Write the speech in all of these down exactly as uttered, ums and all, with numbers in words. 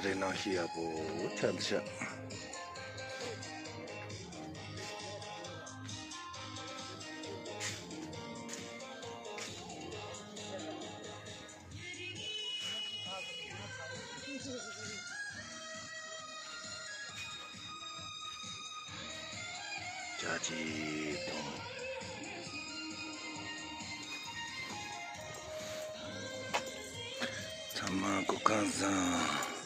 རེ་གནང་ཤེས་ཡག་པོ་ཆགས་འདུག་ཤག་ཅག་ཅིག་དང་། ཚང་མ་སྐུ་ཁམས་བཟང་།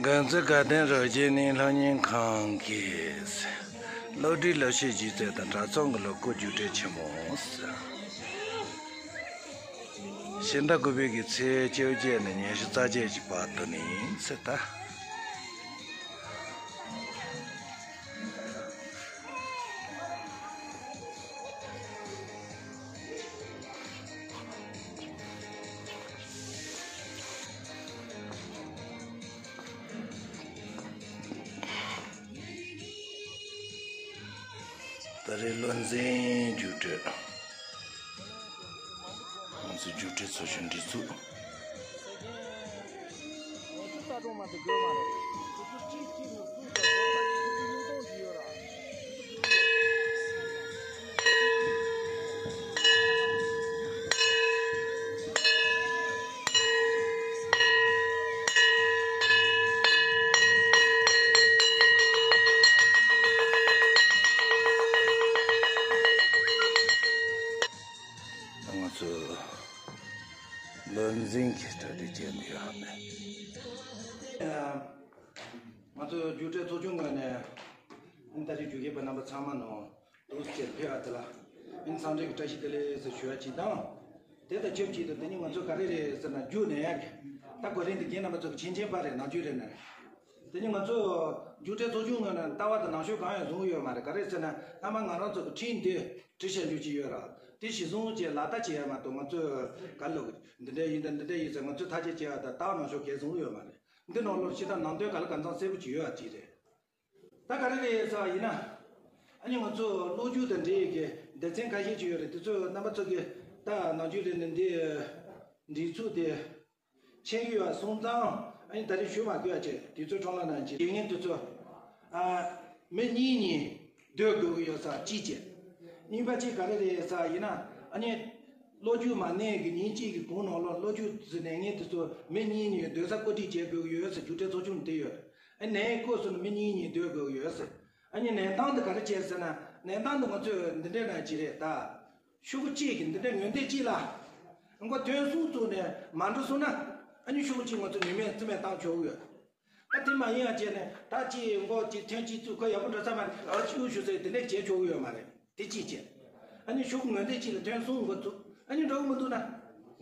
དགོན་རྩེ་དགའ་ལྡན་རབ་རྒྱས་གླིང་སློབ་གཉེར་ཁང་གི་སློབ་ཁྲིད་སློབ་བཤད་སྒྱུ་རྩལ་དང་གྲྭ་ཚང་གི་སློབ་སྐོར་རྒྱུགས་སྤྲོད་ཆེན་མོ། ཕྱི་ཟླ་དགུ་པའི་གི་ཚེས་བཅོ་བརྒྱད་ནས་ཉི་ཤུ་རྩ་བརྒྱད་ཀྱི་བར་དུ་ནི་ཚེ་ད། ད་རེས་བློ་འཛིན་རྒྱུགས་སྤྲོད། ང་ཚོ་རྒྱུགས་སྤྲོད་ཚོགས་ཆུང་སྒྲིག་འཛུགས། ང་ཚོ་བློ་འཛིན་གྱི་གྲ་སྒྲིག་བྱས་ནས་ཡོད་མེད། ང་ཚོ་རྒྱུགས་སྤྲོད་ཚོགས་ཆུང་ངོས་ནས་ད་རེས་རྒྱུགས་མཁན་པ་རྣམ་པ་ཚང་མ་ནང་། འདུག་སེ་ཕེབས་པ་དེ་ལ་ཨིན་འཚམས་འདྲི་གི་བཀྲ་ཤིས་བདེ་ལེགས་ཟེར་ཞུ་བ་གཅིག་དང་། དེ་དང་ཆབས་ཅིག་ཏུ་དེ་ཉིན་ང་ཚོ་ག་རེ་རེད་ཟེར་ན་རྒྱུགས་ནས་ཡག་གི། ད་གོ་རིམ་དེ་རྒན་རྣམ་པ་ཚོ་གི་ཕྱིན་ཆད་པ་རེད། ནམ་རྒྱུན་རེད་ན་རེད། དེ་ཉིན་ང་ཚོ་རྒྱུགས་སྤྲོད་ཚོགས་ཆུང་ངོས་ནས་ལྟ་བ་དང་ནང་ཆོས་གང་ཡང་བཟུང་ཡོད་མ་རེད། ག་རེ་ཟེར་ན་སྔ་མ་ང་རང་ཚོ་གི་འཕྲིན་འདི་བྲིས་བཞག་རྒྱུ་ཅིག་ཡོད་ར། དེ་གཞི་བཟུང་བྱས་ལག་བསྟར་བྱེད་ཡ་མ་གཏོགས་ང་ཚོས་ག་ལོག་འདི་འདྲ་ཡིན་ད་འདི་འདྲ་ཡིན་ཟེར་ང་ཚོས་ཐག་གཅོད་བྱེད་ཡ་ད་ལྟ་བ་ནང་ཆོས་གང་ཡང་བཟུང་ཡོད་མ་རེད། འདི་ནང་ལོགས་སྤྱིར་བཏང་ནང་དོན་ག་ལ་གང་འཚམ་གསལ་པོ་ཅིག་ཡོད་ཡ་ཅིག་རེད། ད་ག་རེ་རེད་ཟེར་བ་ཡིན་ན། ཨ་ནི་ང་ཚོ་སློབ་རྒྱུགས་དང་འབྲེལ་ཡོད་ཀྱི་སྡེ་ཚན་ཁ་ཤས་ཅིག་ཡོད་རེད། དེ་ཚོ་རྣམ་པ་ཚོ་གིས་ད་ནམ་རྒྱུན་རེད་ནི་འདི་སྒྲིག་འཛུགས་དེ་ཆེད་ཡོད་པ་སོང་ཙང་ཨ་ནི་ད་རེས་ཞུ་མ་དགོས་ཡ་བྱས་དུས་ཚོད་འཕྲོ་བརླག་གནང་གི་དགེ་རྒན་དེ་ཚོ་ཨ་མི་གཉིས་གཉིས་སྡོད་དགོས་ཀྱི་ཡོད་ས་གཅིག་བྱས། གཉིས་པ་གཅིག་ག་རེ་རེད་ཟེར་བ་ཡིན་ན་ཨ་ནི། སློབ་རྒྱུགས་མ་གནས་ཀྱི་ཉིན་གཅིག་གི་གོང་ནང་ལོགས་སློབ་རྒྱུགས་ཀྱི་ལས་ངན་དེ་ཚོ་མི་གཉིས་ནས་སྡོད་ས་བཀོད་སྒྲིག་བྱེད་དགོས་ཀྱི་ཡོད་ཟེར། རྒྱུགས་སྤྲོད་ཚོགས་ཆུང་དེ་ཡོད། ཨ་ནས་བསྐོས་སོང་ན་མི་གཉིས་གཉིས་སྡོད་དགོས་ཀྱི་ཡོད་ཟེར། ཨ་ནི་ལེན་སྟངས་དེ་ག་རེ་བྱས་ཟེར་ན་ལེན་སྟངས་དེ་ང་ཚོས་འདི་འདྲས་ན་ཅི་རེད་ད། ཤོག་གུ་གཅིག་གི་འདི་འདྲས་ངོས་འདི་གཅིག་ལ། མགོ་ཐོན་སོང་བཙུགས་ནས་མ་འགྲོ་སོང་ན། ཨ་ནི་ཤོག་གུ་གཅིག་ང་ཚོ་ནུས་མེད་རྩིས་མེད་བཏང་ཆོག་གི་ཡོད། ད་དེ་མ་ཡིན་ཡང་བྱས་ནས་ད་ཅི་མགོ་ཅི་ཐོན་ཅི་བཙུགས་ཁོ་ཡག་པོ་འགྲོ་ས་མ་རེད། ཨ་ཅི་འུ་ཞུ་ཟེར་དེ་འདྲས་བྱེད་ཆོག་གི་ཡོད་མ་རེད། དེ་གཅིག་བྱས། ཨ་ནི་ཤོག་གུ་ངོས་འདི་གཅིག་ལ་ཐོན་སོང་མགོ་བཙུགས། ཨ་ནི་འགྲོ་གི་མི་འདུག་ན།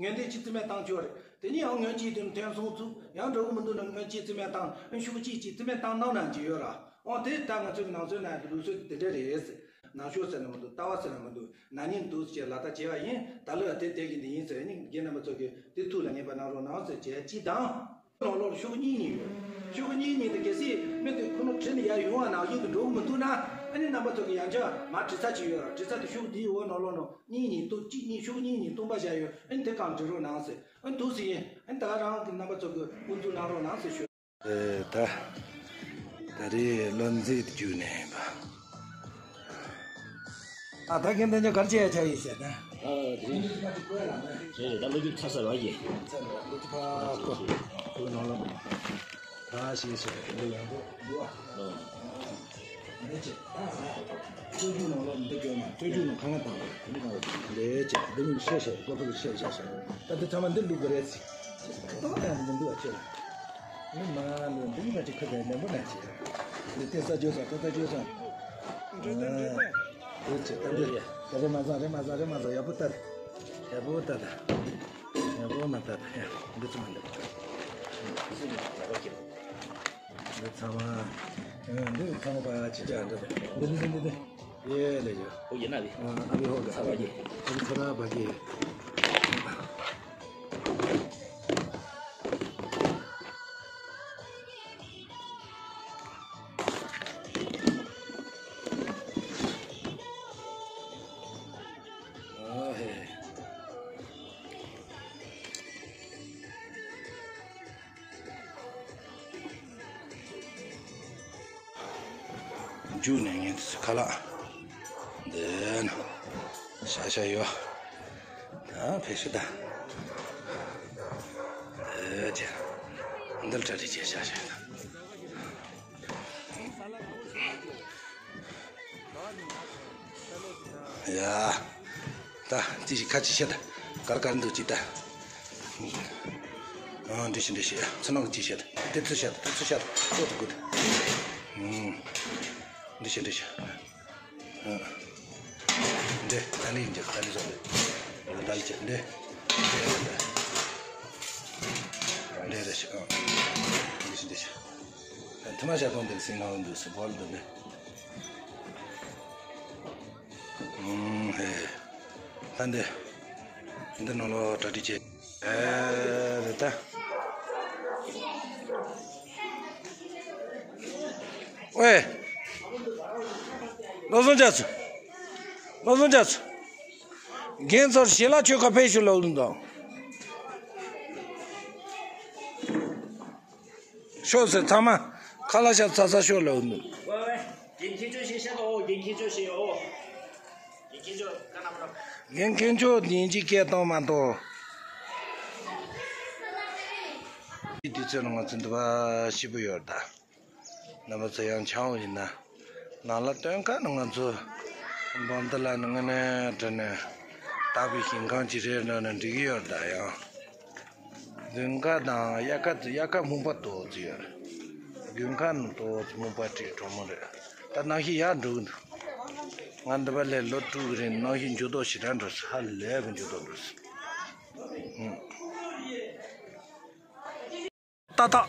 ངོས་འདི་གཅིག་རྩིས་མེད་བཏང་ཆོག་རེད། དེ་ནས་ཡང་ངོས་གཅིག་དེ་ཐོན་སོང་བཙུགས། ཡང་འགྲོ་གི་མི་འདུག་ན་ངོས་གཅིག་རྩིས་མེད་བཏང་། ཨ་ནི་ཤོག་གུ་གཅིག་གཅིག་རྩིས་མེད་བཏང་གནང་ན་ཅི་ཡོད་ར། འོ་དེ་ད་ང་ཚོའི་ནང་ཚོའི་ནང་གི་ལུགས་སྲོལ་དེ་འདྲ་རེད་ཟེར། ནང་ཤོག་ཟེར་ན་མི་འདུག་ལྟ་བ་ཟེར་ན་མི་འདུག་ན་ནིང་འདུག་ཟེར་ལག་བསྟར་བྱས་པ་ཡིན། ད་ལོ་ཡང་དེ་དེ་གི་འདི་ཡིན་ཟེར། ཨ་ནི་རྒན་རྣམ་པ་ཚོ་གིས་དེ་ཐུགས་ལ་ངེས་པ་གནང་རོགས་གནང་ཟེར་བྱས་གཅིག་དང་། ནང་ལོགས་ཤོག་གཉིས་གཉིས་ཡོད། ཤོག་གཉིས་གཉིས་དེ་གལ་སྲིད་མི་དེ་ཁོ་ན་བྲིས་ནས་ཡར་ཡོང་བ་ནང་བཞིན་དུ་འགྲོ་གི་མི་འདུག་ན། ཨ་ནི་རྣམ་པ་ཚོ་གི་ཡང་བསྐྱར་མར་བྲིས་ཚར་གཅིག་ཡོད་ར། བྲིས་ཚར་དེ་ཤོག་འདིའི་འོག་ནང་ལོགས་ནང་གཉིས་གཉིས་གཏུབ། གཅིག་གཉིས་ཤོག་གཉིས་གཉིས་སྟོང་པ་བཞག་ཡོད། ཨ་ནི་དེ་གང་བྲིས་རོགས་གནང་ཟེར། ཨ་ནི་འདུག་སེ་ཡིན། ཨ་ནི་ད་ག་རང་གི་རྣམ་པ་ཚོ་གི་དབུ་འཛུགས་གནང་རོགས་གནང་ཟེར་ཞུ། ཨེ་ད། ད་རེས་བློ་འཛིན་བརྒྱུད་ནས་ཡིན་པ། ཨ་ད་གིན་འདི་ཉོ་གར་བྱས་ཆ་ཡིན་ཟེར་ན། ཨ་དེ་རིང་། རེད་རེད། ད་ལོ་རྒྱུས་ཐ་ས་ར་ཡིན། ལོ་རྒྱུས་ཕ་ཁོ། ཁོ་ནང་ལ། ད་ཤེས་ཤེས་འདི་ཡང་འདུག་འདུག་ཨ། ཨ། འདི་ཅི། སྤྱོད་འཇུག་ནང་ལ་འདི་བརྗོད་མ། སྤྱོད་འཇུག་ནང་གང་ལ་བཏང་བ། འདི་གང་ལ་བཏང་། འདི་ཅི། འདི་མིན་ཤེས་ཤེས་ཀོ་ཕུ་ལ་ཤེས་ཤེས་ཤེས། ད་འདི་ཚང་མ་འདི་ལུག་གི་རེད་ཟེར། ཏོག་ཡང་འདི་མི་འདུག་ཨ་ཁྱེད་ལ། ནི་མ་ནི་འདི་མ་ཅིག་ཁ་བའི་ནན་པོ་ན་ཅི། འདི་ཏེ་ས་བརྗོད་ས་ཏེ་ས་བརྗོད་ས། འདི་ཅི་ད་འདི། ད་རེ་མ་ཟ་རེ་མ་ཟ་རེ་མ་ཟ་ཡག་པོ་ལྟར། ཡག་པོ་ལྟ་ད། ཡག་པོ་མ་ལྟ་ད། ཡ། འདི་ཚང་མ་འདི། འདི་ཚང་མ། ཨ། འདི་ཚང་མ་པ་ཅི་ཅག་འདི། འདི་འདི་འདི་འདི། ཡེ་ལེ་ཡོ། ཨོ་ཡེ་ན་བི། ཨ་ཨ་བི་ཧོ་ག། ཚ་བ་གི། ཨ་བི་ཚ་ར་བ་གི། ཨ་ཧེ། མཇུག་ནས་ངས་ཁ་ལག་འདི་ན་ཤ་ཤ་ཡོད། ད་ཕེ་ཤི་ད། ཨེ་ཅེ། འདིར་གྲ་སྒྲིག་བྱས་ཤ་ཤ་ཡོད། ཡ། ད་ཅི་ཞིག་ཁ་ཅིག་བཤད་ད། གར་གར་འདུག་ཅིག་ད། ཨ། འདྲི་ཤི་འདྲི་ཤི། ཚུར་ནང་ཅིག་བཤད་ད། དེ་ཚུར་བཤད་ད། དེ་ཚུར་བཤད་ད། ཅོག་ཏུ་དགོས་ད། ཨུམ། འདྲི་ཤི་འདྲི་ཤི། ཨ། འདྲི། ད་ལི་འདྲི། ད་ལི་བཟོ་འདྲི། ད་ལི་ཅི་འདྲི། འདྲི་རེ་ཤི། ཨ། འདྲི་ཤི་འདྲི་ཤི། ཐུ་མ་ཤ་གཏོང་འདི་སིང་ཧ་འདུག་སི་བོལ་འདུག་འདི། ཨུམ་ཧེ། ད་འདི། འདི་ནང་ལོགས་གྲ་སྒྲིག་བྱེད། ཨེ་རེད་ད། ཝེ། བློ་བཟང་རྒྱ་མཚོ། བློ་བཟང་རྒྱ་མཚོ། རྒན་ཚོར་ཞལ་ལག་མཆོད་ཁ་ཕེབས་ཤོག་ལབ་འདུག་ཤོག་ཟེར། ཚང་མ་ཁ་ལག་ཤ་ཚ་ཚ་ཤོག་ལབ་འདུག་ཝེ་ཝེ། རྒན་མཁན་མཆོག་ཞིག་བཤད་དོ། རྒན་མཁན་མཆོག་ཞིག་ཨོ། རྒན་མཁན་མཆོག་བཀའ་གནང་རོགས། རྒན་མཁན་མཆོག་ཉིན་གཅིག་སྐད་གཏོང་མ་གཏོང་། དུས་ཚོད་ལ་ང་ཚོ་འདི་པ་ཞིབ་པོ་ཡོད་ད། རྣམ་པ་ཚོ་ཡང་ཆང་བོ་ཡིན་ན། ནང་ལ་སྟོན་ཁ་ནི་ང་ཚོ་འབམ་ཏི་ལ་ནི་དངོས་གནས་དྲན་ནས་བཏགས་པའི་ཞིང་ཁམས་ཅིག་རེད་འགྲོ་ནས་འགྲིག་གི་ཡོད་ད་ཡང་། དགུན་ཁ་དང་དབྱར་ཁ་དབྱར་ཁ་སྨུག་པ་ཏོག་ཙི་ཡོད་རེད། དགུན་ཁ་ནི་ཏོག་ཙི་སྨུག་པ་དྲིས་གྲོག་མོ་རེད། ད་གནམ་གཤིས་ཡག་འགྲོ་གི་འདུག་ང་འདི་པ་ལས་ལོ་དྲུག་གི་རིང་གནམ་གཤིས་འགྱུར་ལྡོག་ཞེ་དྲག་འགྲོ་སོང་། ཧ་ལས་པའི་འགྱུར་ལྡོག་འགྲོ་སོང་། ཧུམ། ཏག་ཏག་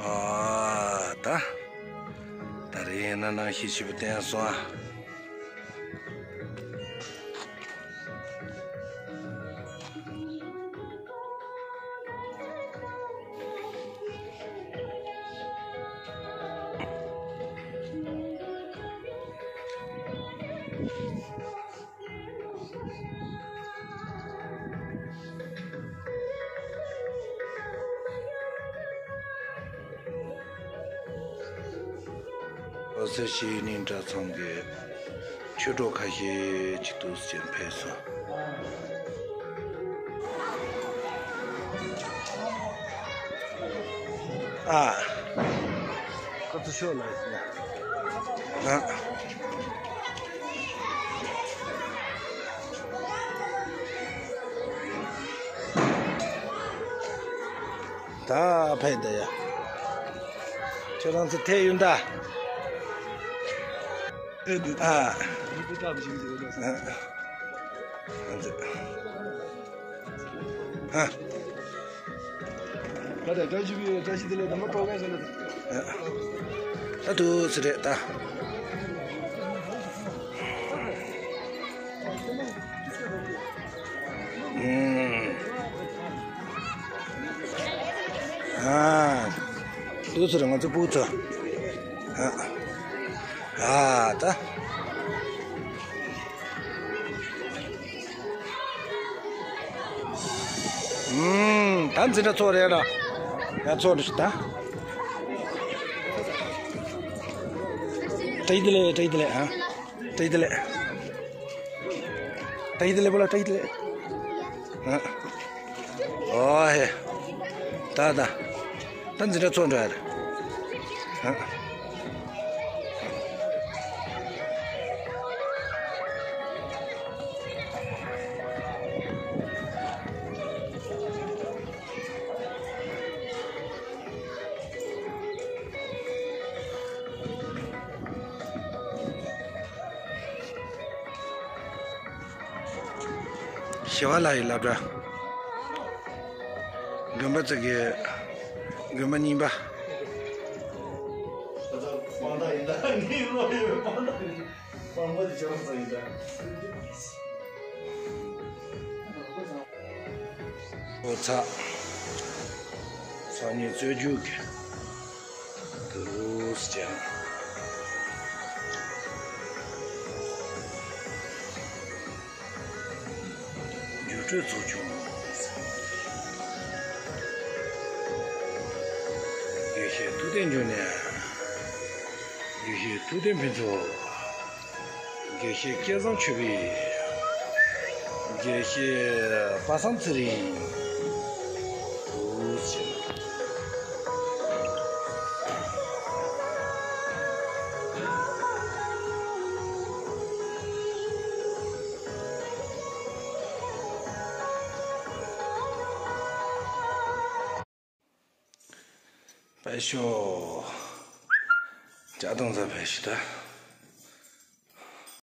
ཨ། ད། ད་རེས་ཡིན་ན་གནམ་གཤིས་ཞིབ་པོ་བསྟན་སོང་ཨ། ཨོ་སེ་ཤི་ནི་གྲྭ་ཚང་གི་ཆོས་གྲོགས་ཁ་ཤས་ཅིག་འདུག་ཅེས་ཕེབས་སོང་། ཨ། ཁོ་ཚོ་ཤོག་ལ་ཡིན་ན། ཨ། ད་ཕེབས་ད་ཡ། ཁྱོད་རང་ཚོ་ཐད་ཡོང་ད། ཨ། ཨ། ཨ་ཙི། ཧ། ད་ལྟ་བཀྲ་ཤིས་པའི་བཀྲ་ཤིས་བདེ་ལེགས་དམ་པ་པོ་ག་ཟེར་ན། ད་དུ་ཙི་རེད་ད། ཨུམ། ཨ། དུ་ཙི་རེད་ང་ཚོ་སྤུ་ཚོ། ཨ། ཨ་ད། ཨུམ། ད་འཛིན་གྲྭ་ཚོགས་རེད་ར། ཡ་ཚོགས་འདུ་ཞིག་ད། བཀྲ་ཤིས་བདེ་ལེགས་བཀྲ་ཤིས་བདེ་ལེགས་ཨ། བཀྲ་ཤིས་བདེ་ལེགས། བཀྲ་ཤིས་བདེ་ལེགས་པོ་ལ་བཀྲ་ཤིས་བདེ་ལེགས། ཨ། ཨོ་ཧེ། ད་ད། ད་འཛིན་གྲྭ་ཚོགས་འགྲོ་ཡ་རེད། ཨ། ཞི་བ་ལྷ་ཡི་སློབ་གྲྭ། དགོན་པ་གཅིག་གི་དགོན་པ་རྙིང་པ། དཔང་རྟགས་ཡིན་ད། ངའི་བློ་ཡོད་པའི་དཔང་རྟགས་ཡིན། དཔང་པོ་དེ་ཇོ་རོགས་ཚོ་ཡིན་ད། ཨོ་ཚ། སང་ཉིན་རྩོད་རྒྱུགས་ཀྱི་དུས་ཀྱང་། རྒྱུགས་སྤྲོད་ཚོགས་ཆུང་། དགེ་བཤེས་ཐུབ་བསྟན་འབྱུང་གནས། དགེ་བཤེས་ཐུབ་བསྟན་ཕུན་ཚོགས། དགེ་བཤེས་སྐལ་བཟང་ཆོས་འཕེལ། དགེ་བཤེས་པ་སངས་ཚེ་རིང་། པའི་ཤོ། ཇ་དང་ཟ་ཕེ་ཤི་ད།